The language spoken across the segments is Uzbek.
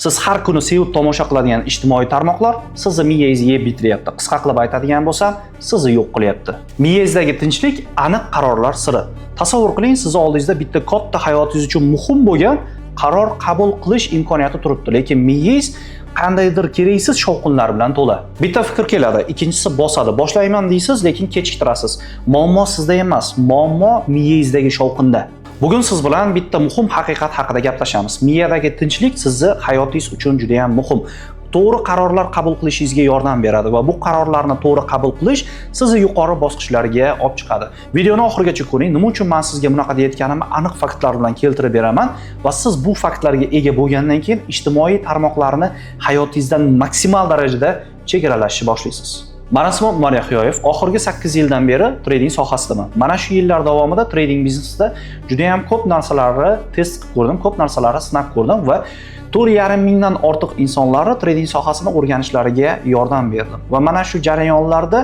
Siz har kuni sevib tomosha qiladigan ijtimoiy tarmoqlar sizni miyangizni yeb bitiryapti. Qisqa qilib aytadigan bo'lsam, sizni yo'q qilyapti. Miyangizdagi tinchlik aniq qarorlar siri. Tasavvur qiling, sizni oldingizda bitta katta, hayotingiz uchun muhim bo'lgan qaror qabul qilish imkoniyati turibdi, lekin miyangiz qandaydir keraksiz shovqinlar bilan to'la. Bitta fikr keladi, ikkinchisi bosadi. Boshlayman deysiz, lekin kechiktirasiz. Muammo sizda emas, muammo miyangizdagi shovqinda. Bugun siz bilan bitta muhim haqiqat haqida gaplashamiz. Miyadagi tinchlik sizni hayotingiz uchun juda ham muhim. To'g'ri qarorlar qabul qilishingizga yordam beradi va bu qarorlarni to'g'ri qabul qilish sizni yuqori bosqichlarga olib chiqadi. Videoni oxirigacha ko'ring. Nima uchun men sizga bunaqa deyotganimni aniq faktlar bilan keltirib beraman va siz bu faktlarga ega bo'lgandan keyin ijtimoiy tarmoqlarni hayotingizdan maksimal darajada chegaralashni boshlaysiz. Mani ismim Umar Yahyoyev. Oxirgi 8 yildan beri trading sohasidaman. Mana shu yillar davomida trading biznesida juda ham ko'p narsalarni test qilib ko'rdim, ko'p narsalarni sinab ko'rdim va 4,5 mingdan ortiq insonlarni trading sohasini o'rganishlariga yordam berdim. Va mana shu jarayonlarda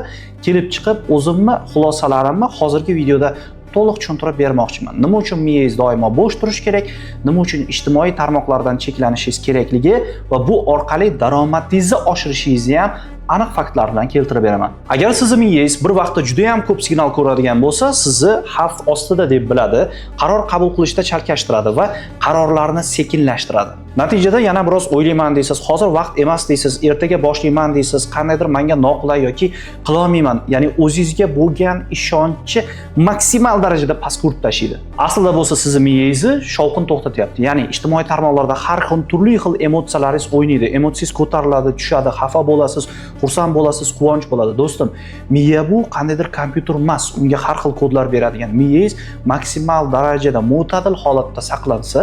kelib chiqib, o'zimni xulosalarimni hozirgi videoda to'liq tushuntirib bermoqchiman. Nima uchun miyangiz doimo bo'sh turishi kerak, nima uchun ijtimoiy tarmoqlardan cheklanishingiz kerakligi va bu orqali daromadingizni oshirishingizni ham aniq faktlar bilan keltirib beraman. Agar sizni miyangiz bir vaqtda juda ham ko'p signal ko'radigan bo'lsa, sizni xavf ostida deb biladi, qaror qabul qilishda chalkashtiradi va qarorlarni sekinlashtiradi. Natijada yana biroz o'ylayman deysiz, hozir vaqt emas deysiz, ertaga boshlayman deysiz, qandaydir menga noqulay yoki qilolmayman. Ya'ni o'zingizga bo'lgan ishonchni maksimal darajada pastga urib tashlaydi. Aslida bo'lsa sizni miyangizni shovqin to'xtatyapti. Ya'ni ijtimoiy tarmoqlarda har xil, turli xil emotsiyalaringiz o'ynaydi. Emotsiyangiz ko'tariladi, tushadi, xafa bo'lasiz, xursand bo'lasiz, quvonch bo'ladi. Do'stim, miya bu qandaydir kompyuter emas, unga har xil kodlar beradigan. Miyangiz maksimal darajada mo'tadil holatda saqlansa,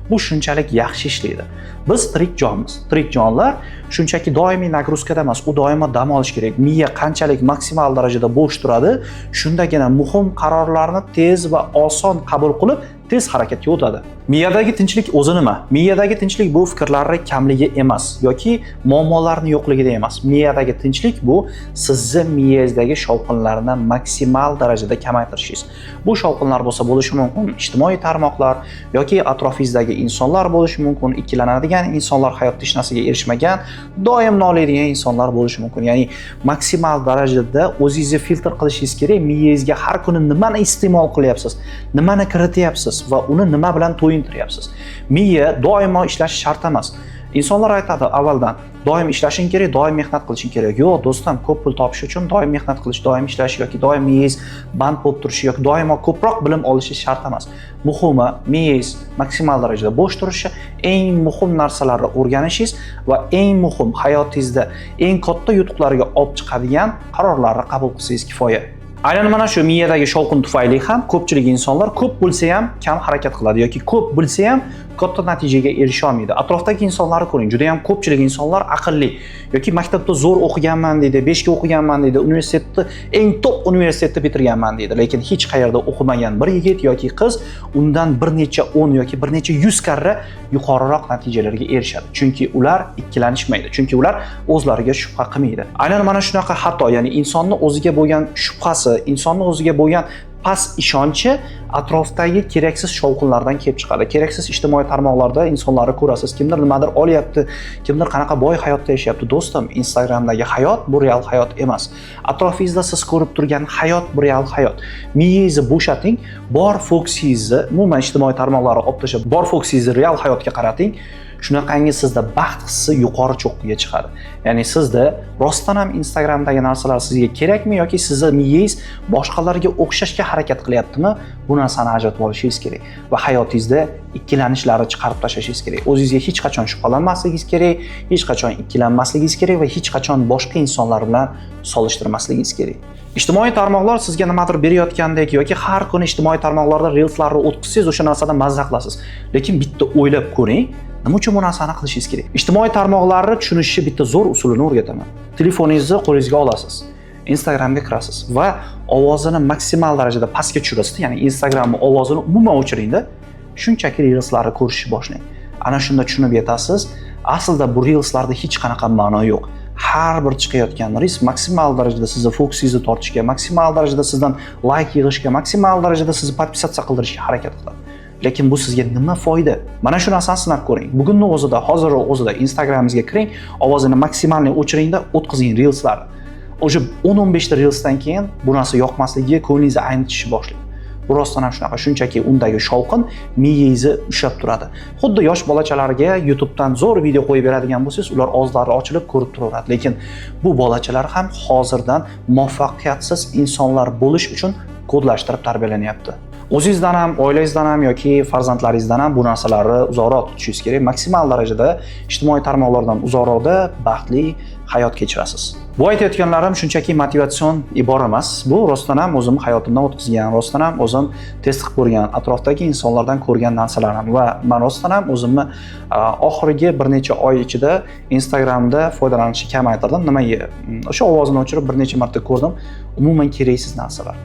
bu shunchalik yaxshi ishlaydi. Biz tirik jonmiz. Tirik jonlar shunchaki doimiy нагрузка da emas, u doimo dam olish kerak. Miya qanchalik maksimal darajada bo'sh turadi, shundagina muhim qarorlarni tez va oson qabul qilib, tez harakatga o'tadi. Miyadagi tinchlik o'zi nima? Miyadagi tinchlik bu fikrlarni kamligi emas yoki muammolarni yo'qligida emas. Miyadagi tinchlik bu sizni miyangizdagi shovqinlarni maksimal darajada kamaytirishingiz. Bu shovqinlar bo'lsa bo'lishi mumkin ijtimoiy tarmoqlar yoki atrofingizdagi insonlar bo'lishi mumkin, ikkilanadigan insonlar, hayotda hech narsaga erishmagan, doim noliydigan insonlar bo'lishi mumkin. Ya'ni maksimal darajada o'zingizni filtr qilishingiz kerak. Miyangizga har kuni nimani iste'mol qilyapsiz, nimani kirityapsiz va uni nima bilan to'yintiryapsiz. Miya doimo ishlashi shart emas. Insonlar aytadi avvaldan: doim ishlashing kerak, doim mehnat qilishing kerak. Yo'q, do'stim, ko'p pul topish uchun doim mehnat qilish, doim ishlash yoki doim miyangiz band bo'lib turishi yoki doimo ko'proq bilim olishi shart emas. Muhimi, miyangiz maksimal darajada bo'sh turishi, eng muhim narsalarni o'rganishingiz va eng muhim, hayotingizda eng katta yutuqlarga olib chiqadigan qarorlarni qabul qilsangiz kifoya. Aynan mana shu miyadagi shovqin tufayli ham ko'pchilik insonlar ko'p bo'lsa ham kam harakat qiladi yoki ko'p bilsa ham katta natijaga erisha olmaydi. Atrofdagi insonlarni ko'ring, juda ham ko'pchilik insonlar aqlli yoki maktabda zo'r o'qiganman deydi, 5 ga o'qiganman deydi, universitetni, eng top universitetni bitirganman deydi, lekin hech qayerda o'qimagan bir yigit yoki qiz undan bir necha o'n yoki bir necha yuz karra yuqoriroq natijalarga erishadi. Chunki ular ikkilanishmaydi, chunki ular o'zlariga shubha qilmaydi. Aynan mana shunaqa xato, ya'ni insonni o'ziga bo'lgan shubhasi, insonni o'ziga bo'lgan past ishonchi atrofdagi keraksiz shovqinlardan kelib chiqadi. Keraksiz ijtimoiy tarmoqlarda insonlarni ko'rasiz, kimdir nimadir olyapti, kimdir qanaqa boy hayotda yashayapti. Do'stim, Instagramdagi hayot bu real hayot emas. Atrofingizda siz ko'rib turgan hayot bu real hayot. Miyangizni bo'shating, bor fokusingizni umuman ijtimoiy tarmoqlarni olib tashlab, bor fokusingizni real hayotga qarating. Shunaqangi sizda baxt hissi yuqori cho'qqiga chiqadi. Ya'ni sizda rostdan ham Instagramdagi narsalar sizga kerakmi yoki sizni miyangiz boshqalarga o'xshashga harakat qilyaptimi? Bu narsani ajratib olishingiz kerak va hayotingizda ikkilanishlarni chiqarib tashlashingiz kerak. O'zingizga hech qachon shubhalanmasligingiz kerak, hech qachon ikkilanmasligingiz kerak va hech qachon boshqa insonlar bilan solishtirmasligingiz kerak. Ijtimoiy tarmoqlar sizga nimadir berayotgandek yoki har kuni ijtimoiy tarmoqlarda reelslarni o'tkazsangiz, o'sha narsadan mazza qilasiz. Lekin bitta o'ylab ko'ring, nima uchun bu narsani qilishingiz kerak? Ijtimoiy tarmoqlarni tushunishni bitta zo'r usulini o'rgataman. Telefoningizni qo'lingizga olasiz. Instagramga kirasiz va ovozini maksimal darajada pastga tushirasiz. Ya'ni Instagramni ovozini umuman o'chiringda, shunchaki reelslarni ko'rishni boshlang. Ana shunda tushunib yetasiz, aslida bu reelslarda hech qanaqa ma'no yo'q. Har bir chiqayotgan reels maksimal darajada sizni fokusingizni tortishga, maksimal darajada sizdan layk yig'ishga, maksimal darajada sizni подписаться qildirishga harakat qiladi. Lekin bu sizga nima foyda? Mana shu narsani sinab ko'ring. Bugunni o'zida, hozir o'zida Instagramingizga kiring, ovozini максимальный o'chiringda, o'tkazing reelslarni. O'sha 10-15 ta reelsdan keyin bu narsa yoqmasligiga, ko'nglingizni aynitishni boshlaydi. Bu rostdan ham shunaqa, shunchaki undagi shovqin miyangizni ushlab turadi. Xuddi yosh bolachalarga YouTubedan zo'r video qo'yib beradigan bo'lsangiz, ular og'izlari ochilib ko'rib turaveradi. Lekin bu bolachalar ham hozirdan muvaffaqiyatsiz insonlar bo'lish uchun kodlashtirib tarbiyalanyapti. O'zingizdan ham, oilangizdan ham yoki farzandlaringizdan ham bu narsalarni uzoqroq tutishingiz kerak. Maksimal darajada ijtimoiy tarmoqlardan uzoqroqda baxtli hayot kechirasiz. Bu aytayotganlarim shunchaki motivatsion ibora emas. Bu rostdan ham o'zim hayotimdan o'tkazgan, rostdan ham o'zim test qilib ko'rgan, atrofdagi insonlardan ko'rgan narsalarim va man rostdan ham o'zimni oxirgi bir necha oy ichida Instagramda foydalanishni kamaytirdim. Nimaga? O'sha ovozini o'chirib bir necha marta ko'rdim. Umuman keraksiz narsalar.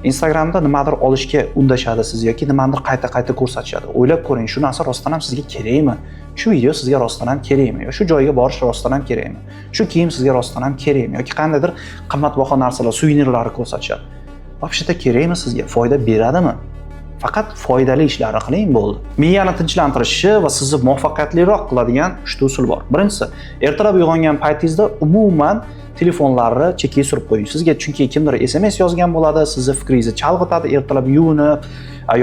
Instagramda nimadir olishga undashadi sizni yoki nimanidir qayta-qayta ko'rsatishadi. O'ylab ko'ring, shu narsa rostdan ham sizga kerakmi? Shu video sizga rostdan ham kerakmi? Yo shu joyga borish rostdan ham kerakmi? Shu kiyim sizga rostdan ham kerakmi? Yoki qandaydir qimmatbaho narsalar, suvenirlarni ko'rsatishadi. Вообще-то kerakmi sizga? Foyda beradimi? Faqat foydali ishlarni qiling, bo'ldi. Miyani tinchlantirishi va sizni muvaffaqiyatliroq qiladigan uchta usul bor. Birinchisi, ertalab uyg'ongan paytingizda umuman telefonlarni chekkaga surib qo'ying. Sizga chunki kimdir SMS yozgan bo'ladi, sizni fikringizni chalg'itadi, ertalab yuvinib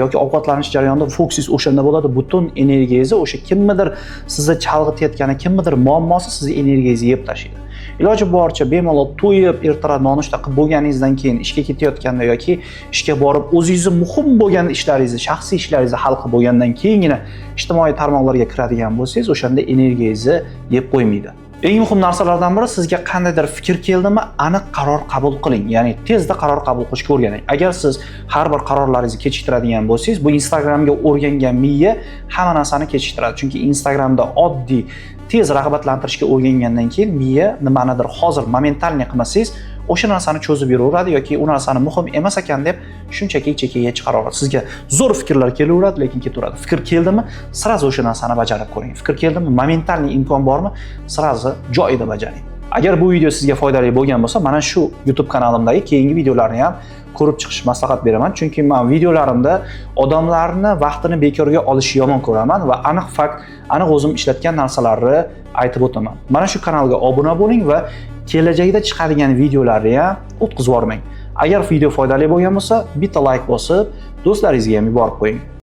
yoki ovqatlanish jarayonida fokusingiz o'shanda bo'ladi, butun energiyangizni o'sha kimnidir sizni chalg'itayotgani, kimnidir muammosi sizni energiyangizni yeb tashlaydi. Iloji boricha bemalol to'yib, ertalab nonushta qilib bo'lganingizdan keyin ishga ketayotganda yoki ishga borib o'zingizni muhim bo'lgan ishlaringizni, shaxsiy ishlaringizni hal qilib bo'lgandan keyingina ijtimoiy tarmoqlarga kiradigan bo'lsangiz, o'shanda energiyangizni yeb qo'ymaydi. Eng muhim narsalardan biri, sizga qandaydir fikr keldimi, aniq qaror qabul qiling. Ya'ni tezda qaror qabul qilishga o'rganing. Agar siz har bir qarorlaringizni kechiktiradigan bo'lsangiz, bu Instagramga o'rgangan miya hamma narsani kechiktiradi. Chunki Instagramda oddiy tez rag'batlantirishga o'rgangandan keyin miya nimanidir hozir моментальный qilmasangiz, o'sha narsani cho'zib yuraveradi yoki u narsani muhim emas ekan deb shunchaki chekkaga chiqaraveradi. Sizga zo'r fikrlar kelaveradi, lekin ketaveradi. Fikr keldimi, сразу o'sha narsani bajarib ko'ring. Fikr keldimi, моментальный imkon bormi, сразу joyida bajaring. Agar bu video sizga foydali bo'lgan bo'lsa, mana shu YouTube kanalimdagi keyingi videolarni ham ko'rib chiqish maslahat beraman. Chunki men videolarimda odamlarni vaqtini bekorga olishni yomon ko'raman va aniq fakt, aniq o'zim ishlatgan narsalarni aytib o'taman. Mana shu kanalga obuna bo'ling va kelajakda chiqadigan videolarni ham o'tkazib yubormang. Agar video foydali bo'lgan bo'lsa, bitta like bosib, do'stlaringizga ham yuborib qo'ying.